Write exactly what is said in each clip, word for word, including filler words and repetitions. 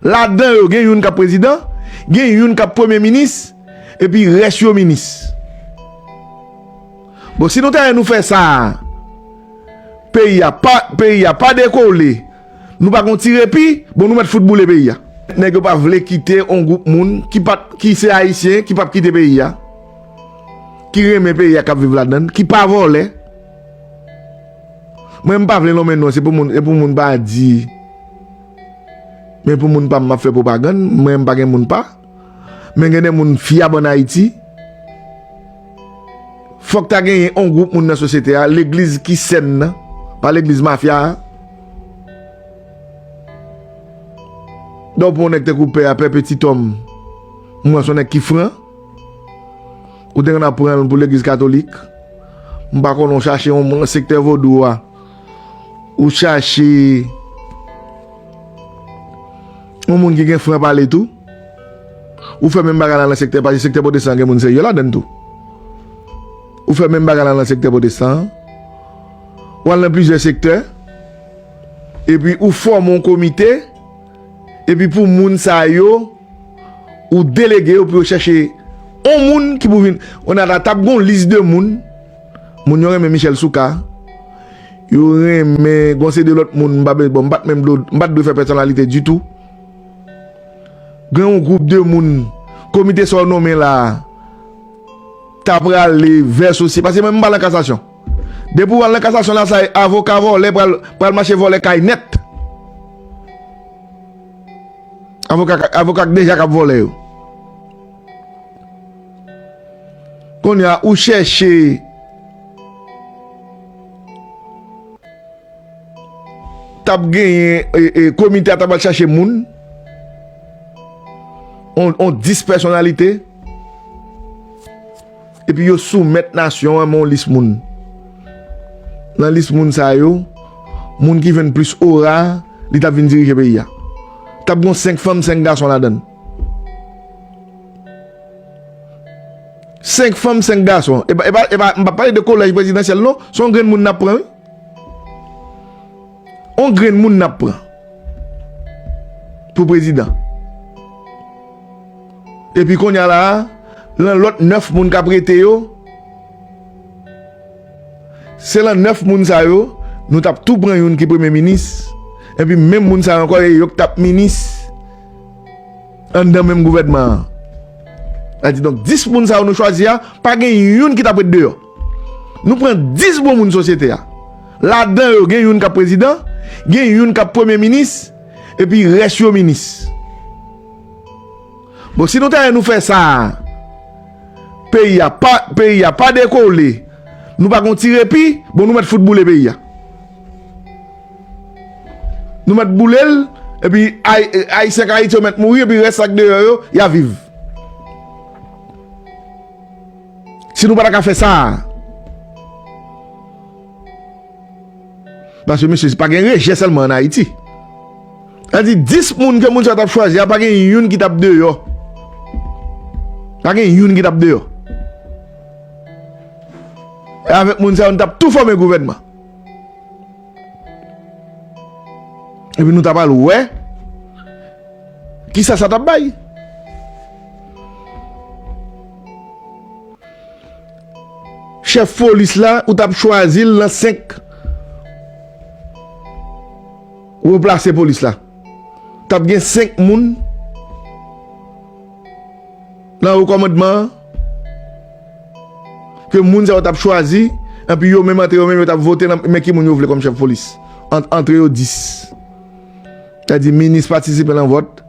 Ladan yo, gen youn k ap prezidan, gen youn k ap premye minis, epi rès yo minis. Bon, si nou ta wè nou fè sa, peyi a pa, peyi a pa dekole, nou pa gon ti repi, bon, nou mèt fout boule peyi a. Nèg yo pa vle kite on gwoup moun ki pa t, ki se ayisyen, ki p ap kite peyi a, ki renmen peyi a, k ap viv ladan l, ki pa vòlè. Mwen, m pa vle nonmen non, se pou moun, se pou moun pa di. Men pou moun pa m, m ap fè pwopagann, mwen, m pa gen moun pa. Men gen de moun fyab ann Ayiti. Fòk ta genyen on gwoup moun nan sosyete a, legliz ki sèn nan, pa legliz mafya a. Donk, pou yon nèg tankou pè a, pè Petitòm, m wè se yon nèg ki fran. Ou te konn ap pran l pou legliz katolik. M pa konnen, ou chache yon moun nan sektè vodou a. Ou chache yon moun ki gen fran pale tou. Ou fè menm bagay la nan sektè, paske sektè pwotestan gen moun serye ladan l tou. Ou fè menm bagay la nan sektè pwotestan an. Ou al nan plizyè sektè. Epi ou fòme yon komite. Epi pou moun sa yo, ou delege yo pou yo chèche yon moun ki pou vin. On a la, t ap gon lis de moun. Moun yo renmen Michel Souka. Yo renmen gon seri de lòt moun. M pa be-, bon, m pa t menm dwe, m pa t dwe fè pèsonalite ditou. Gen yon gwoup de moun, komite sa w nonmen la a, ta prale vè sosye. Paske mwen, m pa nan kasasyon. Depi w al nan kasasyon la, sa e avoka vòlè pral, pral mache vòlè kay nèt. Avoka, avoka k deja k ap vòlè yo. Kounye a, ou chèche, t ap genyen, e, e, komite a t ap al chache moun. On, on dis pèsonalite. Epi yo soumèt nasyon an men yon lis moun. Nan lis moun sa yo, moun ki jwenn plis ora, li t ap vin dirije peyi a. T ap gon senk fanm, senk gason ladan l. Senk fanm, senk gason. E pa, e pa, e pa, m pa pale de kolèj prezidansyèl non, se yon grenn moun n ap pran, wi. On grenn moun n ap pran pou prezidan. Epi kounye a la a, lan lòt nèf moun k ap rete yo, se lan nèf moun sa yo, nou t ap tou pran youn ki premye minis. Epi menm moun sa yo ankò, e yo k t ap minis anndan menm gouvènman an. Sa di, donk, dis moun sa yo nou chwazi a, pa gen youn ki t ap ret deyò. Nou pran dis bon moun sosyete a. Ladan yo, gen youn k ap prezidan, gen youn k ap premye minis, epi rès yo minis. Bon, si nou ta wè nou fè sa, peyi a pa, peyi a pa dekole, nou pa gon ti repi, bon, nou mèt fout boule peyi a. Nou mèt boule l, epi Ay-, Ayisyen k Ayiti yo mèt mouri, epi rès sa k deyò yo, y a viv. Si nou pa ta ka fè sa, paske, mesye, pa gen rejè sèlman ann Ayiti. Sa di, dis moun ke moun sa yo t ap chwazi a, pa gen youn ki t ap deyò. Pa gen youn ki t ap deyò. E avèk moun sa yo, nou t ap tou fòme gouvènman. Epi nou ta pral wè kisa sa t ap bay. Chèf polis la, ou t ap chwazi l nan senk wo plase polis la. T ap gen senk moun nan wo kòmandman an ke moun sa yo t ap chwazi, epi yo menm antre yo menm, yo t ap vote nan men ki moun yo vle kòm chèf polis. Ant, antre yo dis. Sa di minis patisipe nan vòt,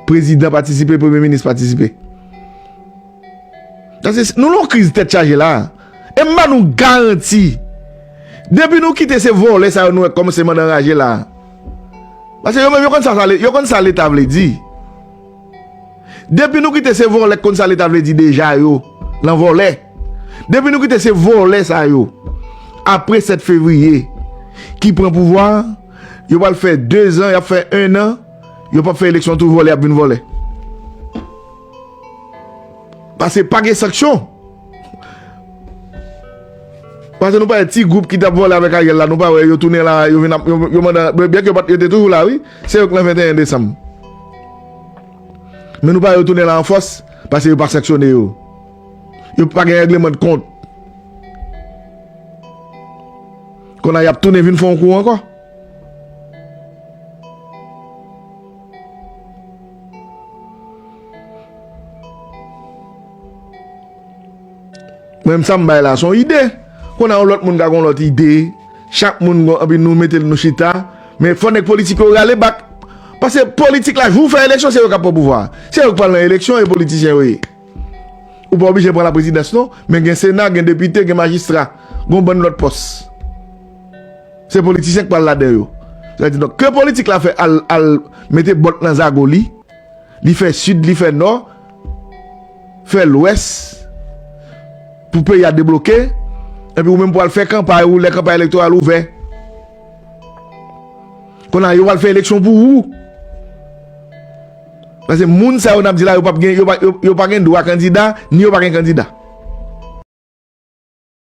prezidan patisipe, premye minis patisipe. Paske nou nan yon kriz tèt chaje la. E m ba nou garanti, depi nou kite se vòlè sa yo nou wè kòmanse mande anraje la. Paske yo menm yo konn sa, sa le-, yo konn sa Leta vle di. Depi nou kite se vòlè k konn sa Leta vle di deja yo, lan vòlè. Depi nou kite se vòlè sa yo, apre sèt fevriye, ki pran pouvwa a, yo pral fè dezan, y ap fè ennan, yo p ap fè eleksyon, tout vòlè ap vin vòlè. Paske pa gen sanksyon. Paske nou pa wè ti gwoup ki t ap vòlè avèk Ariel la, nou pa wè yo tounen la, yo vin ap, yo, yo mande, byen ke yo pa t, yo te toujou la, wi. Se yo k nan venteyen desanm. Men nou pa retounen la an fòs, paske yo pa sanksyone yo. Yo pa gen règleman de kont. Kounye a y ap tounen vin fè yon kou ankò. Mwen menm sa m bay la, se yon ide. Kounye a yon lòt moun ka gen yon lòt ide. Chak moun gon, anpi nou mete nou chita. Men fò nèg politik yo rale bak. Paske politik la, jou w fè eleksyon, se yo k ap pran pouvwa a. Se yo k pral nan eleksyon, e politisyen yo ye. Ou pa oblije pran la prezidans non, men gen sena, gen depite, gen majistra, gen yon bann lòt pòs. Se politisyen k pral ladan yo. Sa vle di, donk, ke politik la fè al, al mete bòt nan zago li, li fè sid, li fè nò, fè lwès, pou peyi a debloke, epi ou menm pou al fè kanpay ou, lè kanpay elektoral ouvè. Kounye a, yo pral fè eleksyon pou ou. Paske moun sa yo n ap di la, yo p ap gen, yo pa, yo, yo pa gen dwa kandida, ni yo pa gen kandida.